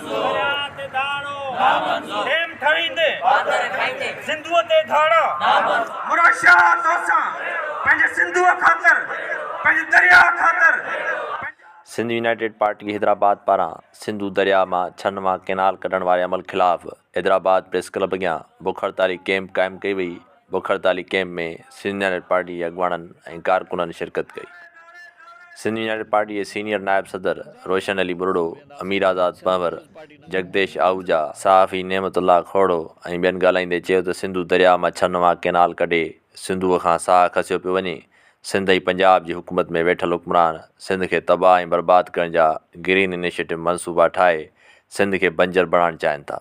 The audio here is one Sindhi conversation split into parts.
درياء تي ڌاڙو ڊيم ٺاهيندي سنڌوء تي ڌاڙا. مراد شاهه توسان پنهنجي سنڌوء خاطر پنهنجي درياء خاطر پنهنجي. سنڌ يونائيٽيڊ پارٽي حيدرآباد پاران سنڌو درياء مان ڇهه نوان ڪئنال ڪڍڻ واري عمل خلاف حيدرآباد پريس ڪلب اڳيان بک هڙتالي ڪئمپ قائم ڪئي وئي، بک هڙتالي ڪئمپ ۾ سنڌ يونائيٽيڊ پارٽي جي اڳواڻن ۽ ڪارڪنن شرڪت ڪئي. سنڌ يونائيٽيڊ پارٽي جي سينيئر نائب صدر روشن علي ٻرڙو، امير آزاد پنهور، جڳديش آهوجا، صحافي نعمت الله کوڙو ۽ ٻين ڳالهائيندي چيو ته سنڌو درياء مان ڇهه نوان ڪئنال ڪڍي سنڌوء کان ساهه کسيو پيو وڃي، سنڌ ۽ پنجاب جي حڪومت ۾ ويٺل حڪمران سنڌ کي تباهه ۽ برباد ڪرڻ جا گرين انيشيٽو منصوبا ٺاهي سنڌ کي بنجر بڻائڻ چاهين ٿا.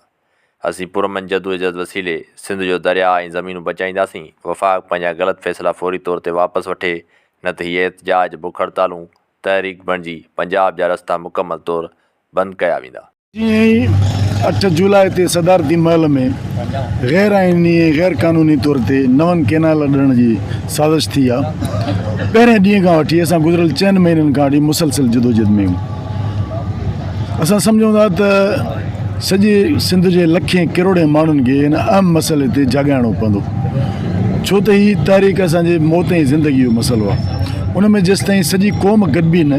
اسين پرامن جدوجهد وسيلي سنڌ جو درياء ۽ زمينون بچائينداسين، وفاق پنهنجا غلط فيصلا فوري طور تي واپس وٺي نه ته هي احتجاج، بک هڙتالون تحريڪ بڻجي پنجاب جا رستا مڪمل طور بند ڪيا ويندا. جيئن ئي اٺ جولاء تي صدارتي محل ۾ غير آئيني ۽ غير قانوني طور تي نون ڪينال اڏڻ جي سازش ٿي آ، پهرين ڏينهن کان وٺي اسان گذريل چئن مهينن کان وٺي مسلسل جدوجھد ۾ آهيون. اسان سمجهون ٿا ته سڄي سنڌ جي لکين ڪروڙين ماڻهن کي هن اهم مسئلي تي جاڳائڻو پوندو ڇو ته هي تحريڪ اسان جي موت ۽ زندگي جو مسئلو آهي ان ۾ جيستائين سڄي قوم گڏبي نه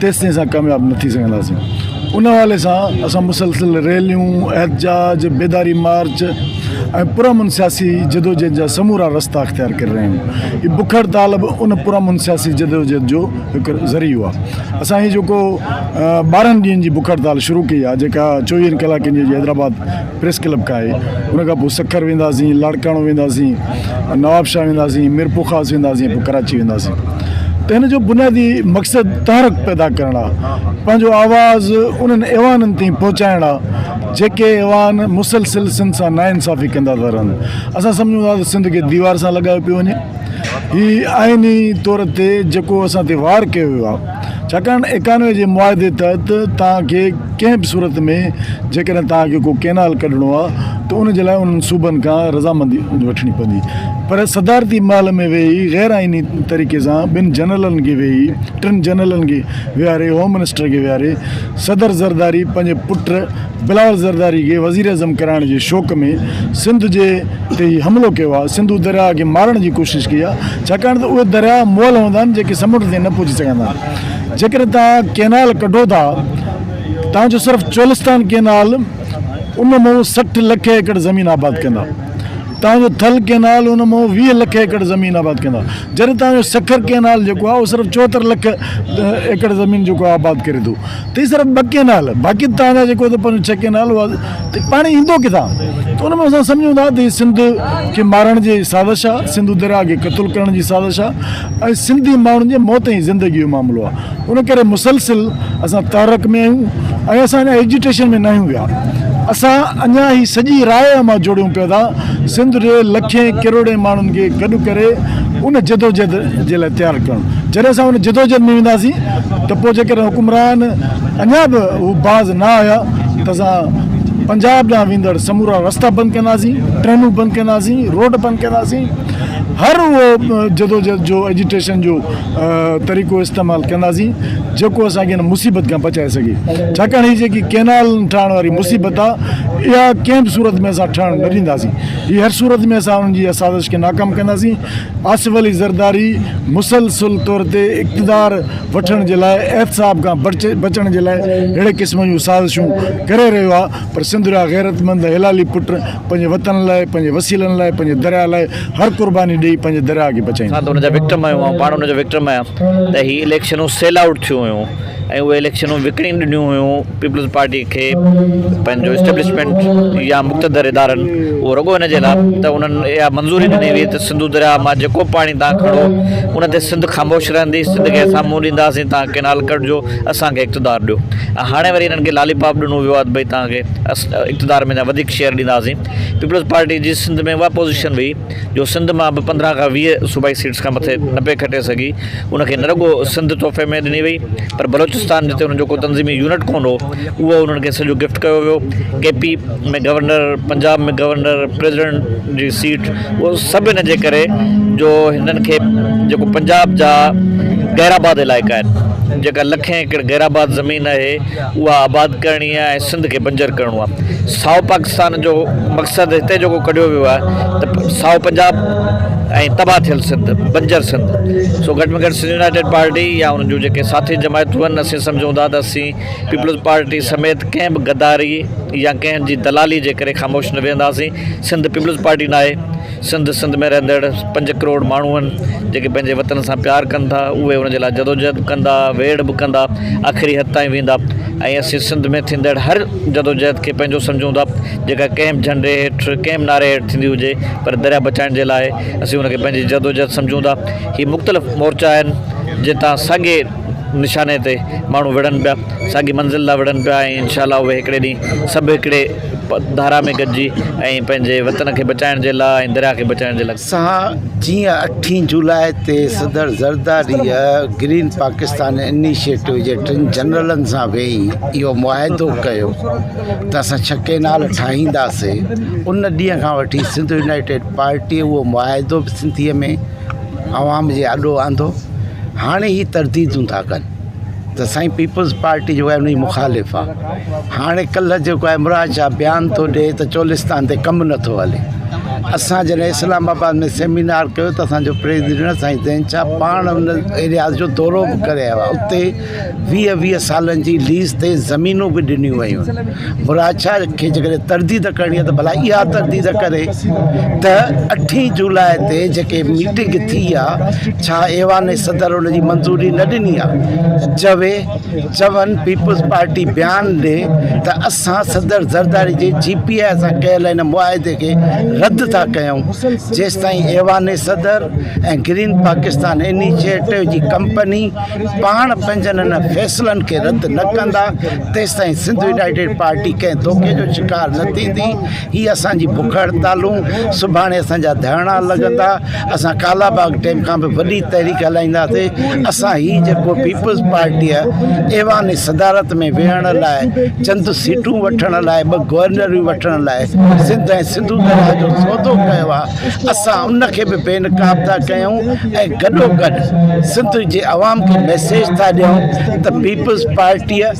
تيستائين اسان ڪامياب نه ٿي سگهنداسين ان حوالي سان اسان مسلسل ريليون احتجاج بيداري مارچ ۽ پرامن سياسي جدوجهد جا سمورا رستا اختيار ڪري رهيا آهيون هي بک هڙتال به ان پرامن سياسي جدوجهد جو هڪ ذريعو آهي اسان هي جيڪو ٻارهن ڏينهن جي بک هڙتال شروع ڪئي آهي جيڪا چوويهن ڪلاڪن جي حيدرآباد پريس ڪلب کان آهي ان کان پوء سکر وينداسين لاڙڪاڻو وينداسين نوابشاهه وينداسين ميرپورخاص وينداسين پوء ڪراچي وينداسين ته هن جو بنيادي مقصد تحرڪ پيدا ڪرڻ آهي پنهنجو آواز انهن ايوانن تائين پهچائڻ آهي جيڪي ايوان مسلسل سنڌ سان ناانصافي ڪندا ٿا رهن اسان سمجهون ٿا ته سنڌ کي ديوار سان لڳايو پيو وڃي هي آئيني طور تي جيڪو اسان تي وار ڪيو ويو آهي ڇاڪاڻ ايڪانوي جي معاهدي تحت توهان کي ڪنهن به صورت ۾ جيڪڏهن توهان کي ڪو ڪينال ڪڍڻو آهي ته ان جي لاء انهن صوبن کان رضامندي وٺڻي پوندي پر صدارتي محل ۾ ويهي غير آئيني طريقي سان ٻن جنرلن کي ويهي ٽن جنرلن کي ويهاري هوم منسٽر کي ويهاري صدر زرداري پنهنجي پٽ بلاول زرداري کي وزيراعظم ڪرائڻ جي شوق ۾ سنڌ جي تي هي حملو ڪيو آهي، سنڌو درياهه کي مارڻ جي ڪوشش ڪئي آهي، ڇاڪاڻ ته اهي درياهه مئل هوندا آهن جيڪي سمنڊ تائين نه پهچي سگهندا آهن. جيڪڏهن توهان ڪينال ڪڍو ٿا، توهان جو صرف چولستان ڪينال ان مون 60 لک ايڪڙ زمين آباد ڪندا، توهان جو ٿل ڪينال ان مون 20 لک ايڪڙ زمين آباد ڪندا، جڏهن توهان جو سکر ڪينال جيڪو آهي اهو صرف 74 لک ايڪڙ زمين جيڪو آهي آباد ڪري ٿو. ته هي صرف ٻه ڪينال باقي توهان جا جيڪو پنهنجو ڇهه ڪينال هئا ته پاڻي ايندو ڪٿان ته ان ۾ اسان سمجهون ٿا ته هي سنڌ کي مارڻ جي سازش آهي سنڌو درياء کي قتل ڪرڻ جي سازش آهي ۽ سنڌي ماڻهن جي موت ۽ زندگي جو معاملو آهي ان ڪري مسلسل اسان تحرڪ ۾ آهيون ۽ اسان اڃا ايجيٽيشن ۾ نه آهيون ويا اسان اڃا هي سڄي راء مان جوڙيون پيا ٿا سنڌ جي لکين ڪروڙين ماڻهن کي گڏ ڪري ان جدوجهد جي لاء تيار ڪرڻ جڏهن اسان ان جدوجهد ۾ وينداسين ته پوء جيڪڏهن حڪمران اڃا به هو باز نه آيا ته اسان پنجاب ڏانهن ويندڙ سمورا رستا بند ڪنداسين، ٽرينون بند ڪنداسين، روڊ بند ڪنداسين، هر اهو جدوجهد جو ايجيٽيشن جو طريقو استعمال ڪنداسين جيڪو اسان کي هن مصيبت کان بچائي سگهي. ڇاڪاڻ هي جيڪي ڪينال ٺاهڻ واري مصيبت آهي اها ڪنهن به صورت ۾ اسان ٺهڻ نه ڏينداسين. هي هر صورت ۾ اسان انهن جي اها سازش کي ناڪام ڪنداسين. آصف علي زرداري مسلسل طور تي اقتدار وٺڻ جي لاء احتساب کان بچڻ جي لاء اهڙي قسم جون سازشون ڪري رهيو آهي پر سنڌ جا غيرتمند حلالي پٽ پنهنجي وطن لاء پنهنجي وسيلن لاء پنهنجي درياء لاء هر قرباني ڏئي پنهنجي درياء کي بچائيندا. اسان ته ان جا وڪٽم آهيون آئون پاڻ ان جو وڪٽم آهيان ته هي اليڪشنون سيل آئوٽ ٿيون هيون ۽ اهي اليڪشنون وڪڻي ڏنيون هيون پيپلز پارٽي کي پنهنجو اسٽيبلشمينٽ يا مقتدر ادارن اهو رڳو ان جي لاء ته انهن اها منظوري ڏني هئي ته سنڌو درياء مان جيڪو به پاڻي توهان کڻو ان تي سنڌ خاموش رهندي سنڌ کي اسان منهن ڏينداسين توهان ڪينال ڪڍجو اسان کي اقتدار ڏيو ۽ هاڻي وري انهن کي لالي پاپ ڏنو ويو آهي ته ڀئي توهان کي اقتدار ۾ اڃا وڌيڪ شيئر ڏينداسين پيپلز پارٽي جي سنڌ ۾ اها پوزيشن هئي جو سنڌ مان به 15 کان 20 صوبائي سيٽس کان مٿي نه پئي کٽي سگهي. ان کي نه رڳو سنڌ تحفي ۾ ڏني وئي پر بلوچستان جتي انهن جو ڪو تنظيمي يونٽ ڪونه هو اهو انهن کي سڄو گفٽ ڪيو ويو. K P ۾ governor, Punjab ۾ governor, president جي سيٽ اهو سڀ ان جي ڪري جو هنن کي جيڪو پنجاب جا غير آباد علائقا آهن. جيڪا لکين ايڪڙ غيرآباد زمين آهي اها آباد ڪرڻي آهي ۽ سنڌ کي بنجر ڪرڻو آهي. سائو پاڪستان جو مقصد هتي جيڪو ڪڍيو ويو آهي ته سائو پنجاب ۽ تباهه ٿيل سنڌ، بنجر سنڌ. سو گهٽ ۾ گهٽ سنڌ يونائيٽيڊ پارٽي يا انهن جون جيڪي ساٿي جماعتون آهن اسين سمجهون ٿا ته اسين پيپلز پارٽي سميت ڪنهن به غداري يا ڪنهن جي دلالي جي ڪري خاموش نه ويهنداسين. سنڌ پيپلز پارٽي ناهي. سنڌ، سنڌ ۾ رهندڙ پنج ڪروڙ ماڻهو آهن جيڪي پنهنجي وطن سان پيار ڪن ٿا اهي ان جي لاء جدوجهد به ڪندا ويڙهه به ڪندا آخري حد تائين ويندا ۽ اسين سنڌ ۾ ٿيندڙ هر جدوجهد کي پنهنجو سمجهون ٿا جيڪا ڪنهن به جهنڊي هيٺ ڪنهن به نعري هيٺ ٿيندي هجي پر دريا بچائڻ جي لاء اسين ان کي پنهنجي جدوجهد سمجهون ٿا هي مختلف مورچا آهن جتان ساڳي نشاني تي ماڻهو وڙهن پيا ساڳي منزل لاء وڙهن پيا ۽ انشاء الله اهي هڪڙي ڏينهن سڀ هڪڙي ڌارا ۾ گڏجي ۽ پنهنجي وطن کي بچائڻ جي لاء ۽ درياء کي بچائڻ جي لاء. سان جيئن اٺين جولاء تي صدر زرداريء گرين پاڪستان انيشيٽو جي ٽن جنرلن سان ويهي اهو معاهدو ڪيو ته اسان ڇهه ڪئنال ٺاهينداسين ان ڏينهن کان وٺي سنڌ يونائيٽيڊ پارٽيء اهو معاهدو به سنڌيء ۾ عوام جي آڏو آندو هاڻي هي ترديدون ٿا ڪن ته سائين پيپلز پارٽي جو آهي ان جي مخالف آهي هاڻي ڪلهه جيڪو آهي مراد شاهه بيان ٿو ڏئي ته چولستان تي ڪم نٿو هلي اسان جڏهن اسلام آباد ۾ سيمينار ڪيو ته اسانجو پريزيڊنٽ سائين زين شاهه پاڻ ان ايرياز جو دورو به ڪري آيو آهي اتي ويهه ويهه سالن جي ليز تي زمينون به ڏنيون ويون مراد شاهه کي جيڪڏهن ترديد ڪرڻي آهي ته ڀلا اها ترديد ڪري ته اٺين جولاء تي جيڪي ميٽنگ ٿي آهي ڇا ايوان صدر ان جي منظوري نه ڏني آهي چوي چون پيپلز پارٽي بيان ڏي ته اسان صدر زرداري جي جي پي آء سان ڪيل ان معاهدي کي رد ٿا ڪيون جيستائين ايوان صدر ۽ گرين پاڪستان انيشيٽو جي ڪمپني پاڻ پنهنجن ان فيصلن کي رد نه ڪندا تيستائين سنڌ يونائيٽيڊ پارٽي ڪنهن ڌوڪي جو شڪار نه ٿيندي. هي اسان جي بک هڙتالون، سڀاڻي اسان جا ڌرڻا لڳندا، اسان ڪالا باغ ڊيم کان به وڏي تحريڪ هلائينداسين، اسان هي جيڪو پيپلز پارٽيء ايوان صدارت ۾ ويهڻ لاء چند سيٽون وٺڻ لاء ٻه گورنريون وٺڻ لاء سنڌ ۽ سنڌو درياء جو سودو ڪيو آهي اسان ان کي به بي نقاب ٿا ڪيون ۽ گڏوگڏ سنڌ جي عوام کي ميسيج ٿا ڏيون ته پيپلز پارٽيء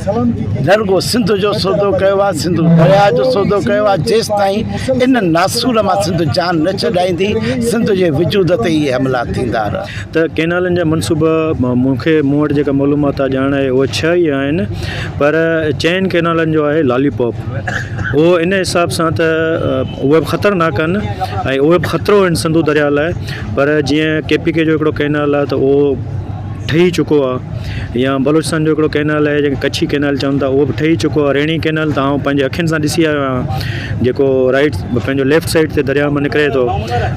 نه رڳو سنڌ جو سودو ڪيو آهي، سنڌو درياء جو سودو ڪيو آهي، جيستائين ان ناسور مان سنڌ جان نه ڇڏائيندي، سنڌ جي وجود تي اهي حملا ٿيندا رهندا. ته ڪئنالن جا منصوبا مون کي مون وٽ جيڪا معلومات آهي ڄاڻ آهي اهي ڇهه ئي آهن پر چئن ڪئنالن جو آهي لالي پاپ اهو ان حساب سان ته اهي به خطرناڪ آهن ۽ اهي به خطرو آهن سنڌو درياء لاء پر جيئن ڪي پي ڪي جو هڪڙو ڪئنال آهي ته اهو ٺهي چڪو آهي يا بلوچستان جو هڪڙو ڪئنال آهي جنهن کي ڪڇي ڪئنال چون ٿا اهو به ٺهي چڪو آهي ريڻي ڪئنال ته آئون پنهنجي اکين سان ڏسي آيو آهيان جيڪو رائيٽ پنهنجو ليفٽ سائيڊ تي درياء مان نڪري ٿو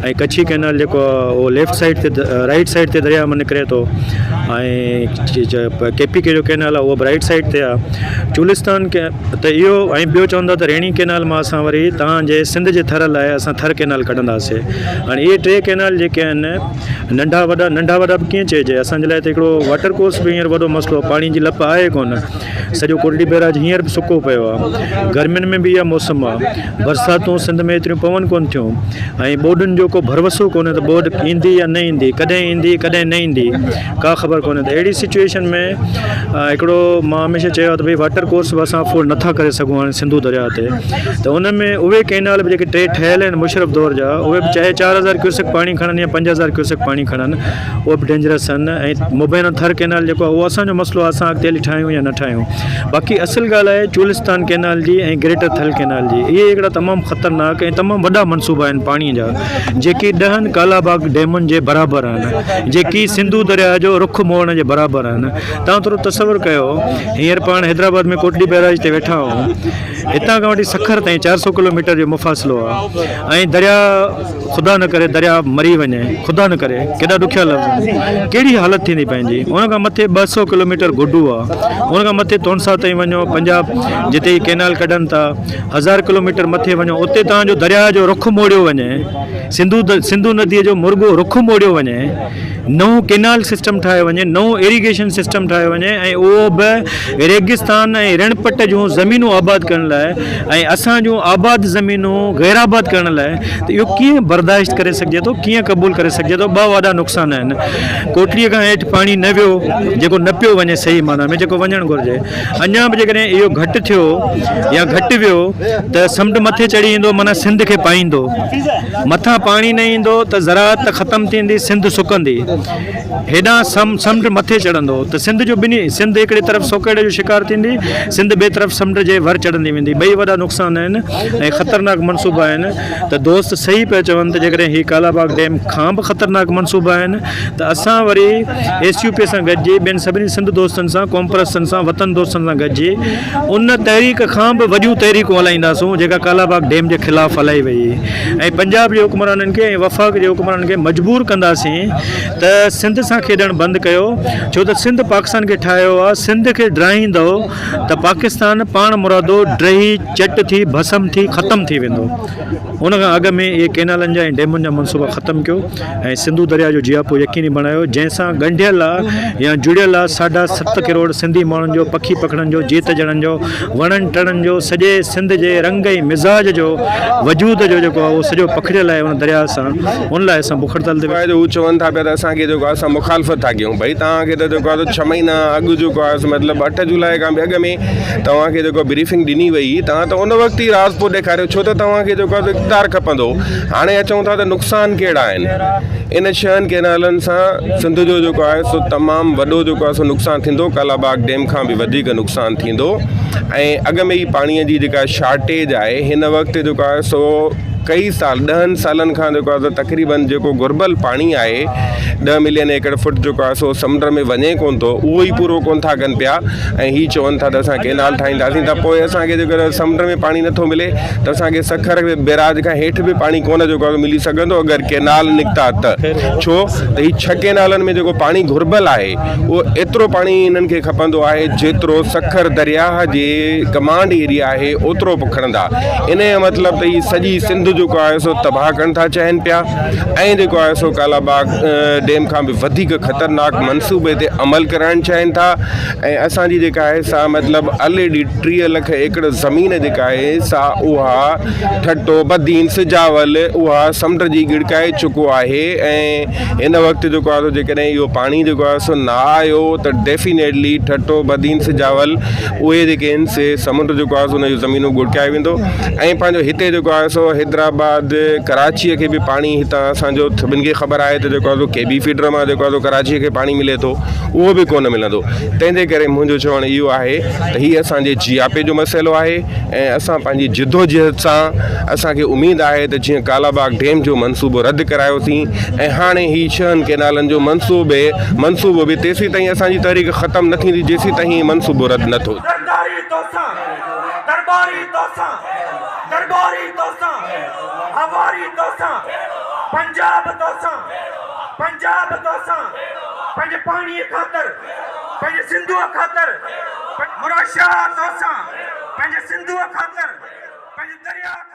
۽ ڪڇي ڪئنال جيڪو آهي اهو ليفٽ سائيڊ تي رائيٽ سائيڊ تي درياء مان نڪري ٿو ۽ ڪي پي ڪي جو ڪئنال آهي اهو به رائيٽ سائيڊ تي آهي چولستان ته اهو ۽ ٻيو چون ٿا ته ريڻي ڪئنال مان اسان وري تان جي سنڌ جي ٿر لاء اسان ٿر ڪئنال ڪڍنداسي هاڻي اهي ٽي ڪئنال جيڪي آهن ننڍا وڏا ننڍا وڏا به ڪيئن چئجي اسان جي لاء ته هڪڙو واٽر ڪورس به هينئر وڏو مسئلو آهي پاڻي جي لپ آهي ڪونه سڄو ڪوٽڙي بئراج هينئر به سڪو پيو آهي گرمين ۾ به اها موسم آهي برساتون سنڌ ۾ ايتريون پون ڪونه ٿيون ۽ ٻوڏن جو ڪو ڀروسو ڪونهي ته ٻوڏ ايندي يا نه ايندي ڪڏهن ايندي ڪڏهن نه ايندي ڪا خبر ڪونهي ته اهڙي سچويشن ۾ هڪڙو مان هميشه چيو آهي ته ڀئي واٽر ڪورس به اسان افورڊ نٿا ڪري سگهون هاڻي سنڌو درياء تي ته ان ۾ اهي ڪئنال به جيڪي ٽي ٺهيل آهن مشرف دور جا اهي به چاهي 4000 ڪيوسڪ پاڻي کڻن يا 5000 ڪيوسڪ پاڻي کڻن اهي به ڊينجرس آهن ۽ مبينا ٿر ڪئنال جيڪو آهي اهو اسان جو مسئلو آهي اسان اڳتي هلي ٺاهيون يا نه ٺاهيون باقي اصل ڳالهه آهي چولستان ڪئنال جي ۽ گريٽر ٿل ڪئنال جي اهي هڪڙا تمام خطرناڪ ۽ تمام وڏا منصوبا آهن پاڻي جا جيڪي ڏهن ڪالا باغ ڊيمن جي برابر آهن جيڪي سنڌو درياء جو رخ موڙڻ جي برابر آهن توهان ٿورو تصور ڪيو هينئر پاڻ حيدرآباد ۾ ڪوٽڙي بئراج تي ويٺا آهيون هتان کان وٺي سکر تائين 400 ڪلو ميٽر جو مفاصلو آهي ۽ درياء خدا نه ڪري درياء مري وڃي خدا نه ڪري ڪيڏا ڏکيا لفظ آهن ڪهڙي حالت ٿيندي پنهنجي ان کان مٿي 200 ڪلو ميٽر گڊو آهي ان کان مٿي تونسا تائين وڃو پنجاب جتي هي ڪينال ڪڍن ٿا هزار ڪلو ميٽر مٿي وڃو اتي تان جو درياء جو رخ موڙيو وڃي سنڌو سنڌو نديء جو مرڳو رخ موڙيو وڃي نئون ڪينال سسٽم ٺاهيو وڃي، نئون ايريگيشن سسٽم ٺاهيو وڃي ۽ اهو به ريگستان ۽ رڻ پٽ جون زمينون آباد ڪرڻ لاء ۽ اسان جون آباد زمينون غير آباد ڪرڻ لاء ته اهو ڪيئن برداشت ڪري سگهجي ٿو، ڪيئن قبول ڪري سگهجي ٿو. ٻه وڏا نقصان آهن. ڪوٽڙيء کان هيٺ پاڻي نه ويو جيڪو نه پيو وڃي صحيح معنيٰ ۾ جيڪو وڃڻ گهرجي. اڃا به جيڪڏهن اهو گهٽ ٿيو يا گهٽ ويو ته سمنڊ مٿي چڙهي ايندو معنيٰ سنڌ کي پائيندو. مٿان پاڻي نه ايندو ته زراعت ته ختم ٿيندي سنڌ سڪندي. هيڏانهن سمنڊ مٿي چڙهندو ته سنڌ جو ٻنهي سنڌ هڪڙي طرف سوڪهڙي جو شڪار ٿيندي سنڌ ٻئي طرف سمنڊ جي ور چڙهندي ويندي. ٻئي وڏا نقصان آهن ۽ خطرناڪ منصوبا آهن ته دوست صحيح پيا چون ته جيڪڏهن هي ڪالاباغ ڊيم کان به خطرناڪ منصوبا آهن ته اسان وري ايس يو پي سان گڏجي ٻين سڀني سنڌ دوستن سان قومپرستن سان وطن دوستن سان گڏجي ان تحريڪ کان به وڏيون تحريڪون هلائينداسون جيڪا ڪالاباغ ڊيم جي خلاف هلائي وئي ۽ پنجاب جي حڪمرانن کي ۽ وفاق جي حڪمرانن کي مجبور ڪنداسين ته سنڌ سان کيڏڻ بند ڪيو ڇو ته سنڌ پاڪستان کي ٺاهيو آهي سنڌ کي ڊاهيندؤ ته پاڪستان پاڻ مرادو ڊهي چٽ ٿي ڀسم ٿي ختم ٿي ويندو. ان کان اڳ ۾ اهي ڪئنالن جا ۽ ڊيمن جا منصوبا ختم ڪيو ۽ سنڌو درياء جو جياپو يقيني بڻايو جنهن سان ڳنڍيل آ يا جڙيل آ ساڍا ست ڪروڙ سنڌي ماڻهن جو پکي پکڙن جو جيت جڻن جو وڻن ٽڻن جو سڄي سنڌ جي رنگ ۽ مزاج جو وجود جو جيڪو آ اهو سڄو پکڙيل آهي ان درياء سان ان لاء اسان بک هڙتال تي آهي جو هو چون ٿا پيا ته اسان کي جيڪو آهي اسان مخالفت ٿا ڪيون ڀئي توهان کي ته جيڪو آهي ڇهه مهينا اڳ جيڪو آهي مطلب اٺ جولاء کان به اڳ ۾ توهان کي جيڪو بريفنگ ڏني وئي توهان ته ان وقت ئي راضپو ڏيکاريو ڇو ته توهان کي جيڪو آهي اقتدار کپندو هو هاڻي اچون ٿا ته نقصان ڪهڙا آهن ان ڇهن ڪينالن سان سنڌ جو جيڪو آهي سو تمام وڏو جيڪو آهي سو نقصان ٿيندو ڪالا باغ ڊيم کان به وڌيڪ نقصان ٿيندو ۽ اڳ ۾ ئي پاڻي جي جيڪا شارٽيج آهي هن وقت جيڪو آهي سو ڪئي سال ڏهن سالن کان جيڪو آهي سو تقريبن جيڪو گهربل پاڻي آهي ڏهه ملين ايڪڙ فٽ جيڪو آهي سو سمنڊ ۾ وڃي ڪونه ٿو اهو ئي پورو ڪونه ٿا ڪن پيا ۽ هي چون ٿا ته اسان ڪينال ٺاهينداسين ته پوء اسان کي جيڪڏهن سمنڊ ۾ پاڻي نٿو ملي ته اسان کي سکر بيراج کان هيٺ به پاڻي ڪونه جيڪو آهي ملي سگهندو اگر ڪينال نڪتا ته ڇو ته هي ڇهه ڪينالن ۾ جيڪو پاڻي گهربل آهي اهو ايترو پاڻي انهن کي کپندو آهي جيترو سکر درياهه جي ڪمانڊ ايريا آهي اوترو به کڻندا ان جو مطلب ته هي سڄي سنڌ جيڪو آهي سو تباهه ڪرڻ ٿا چاهين پيا ۽ جيڪو آهي سو ڪالا باغ ڊيم کان به وڌيڪ خطرناڪ منصوبي تي عمل ڪرائڻ چاهين ٿا ۽ اسان جي جيڪا آهي سا مطلب الريڊي 30 لک ايڪڙ زمين جيڪا آهي سا اها ٺٽو بدين سجاول اها سمنڊ جي ڳڙڪائي چڪو آهي ۽ هن وقت جيڪو آهي سو جيڪڏهن اهو پاڻي جيڪو آهي سو نه آيو ته ڊيفينيٽلي ٺٽو بدين سجاول اهي جيڪي آهن سي سمنڊ جيڪو آهي سو ان جون زمينون ڳڙڪائي ويندو ۽ پنهنجو هتي جيڪو آهي سو حيدرآباد ڪراچيء کي به پاڻي هتان اسانجو سڀن کي خبر آهي ته جيڪو آهي سو ڪي بي فيڊر مان جيڪو آهي سو ڪراچيء کي پاڻي ملي ٿو اهو به ڪونه ملندو تنهن جي ڪري منهنجو چوڻ اهو آهي ته هي اسان جي جياپي جو مسئلو آهي ۽ اسان پنهنجي جدوجهد سان اسان کي اميد آهي ته جيئن ڪالاباغ ڊيم جو منصوبو رد ڪرايوسين ۽ هاڻي هي ڇهن ڪينالن جو منصوبي منصوبو به تيسين تائين اسان جي تحريڪ ختم نه ٿيندي جيسين تائين هي منصوبو رد نه ٿو زرداري توسان درباري توسان درباري توسان هواري توسان پنجاب توسان پنجاب توسان پنهنجي پاڻي خاطر پنهنجي سنڌوء خاطر مراد شاهه توسان پنهنجي سنڌوء خاطر پنهنجي درياء خاطر.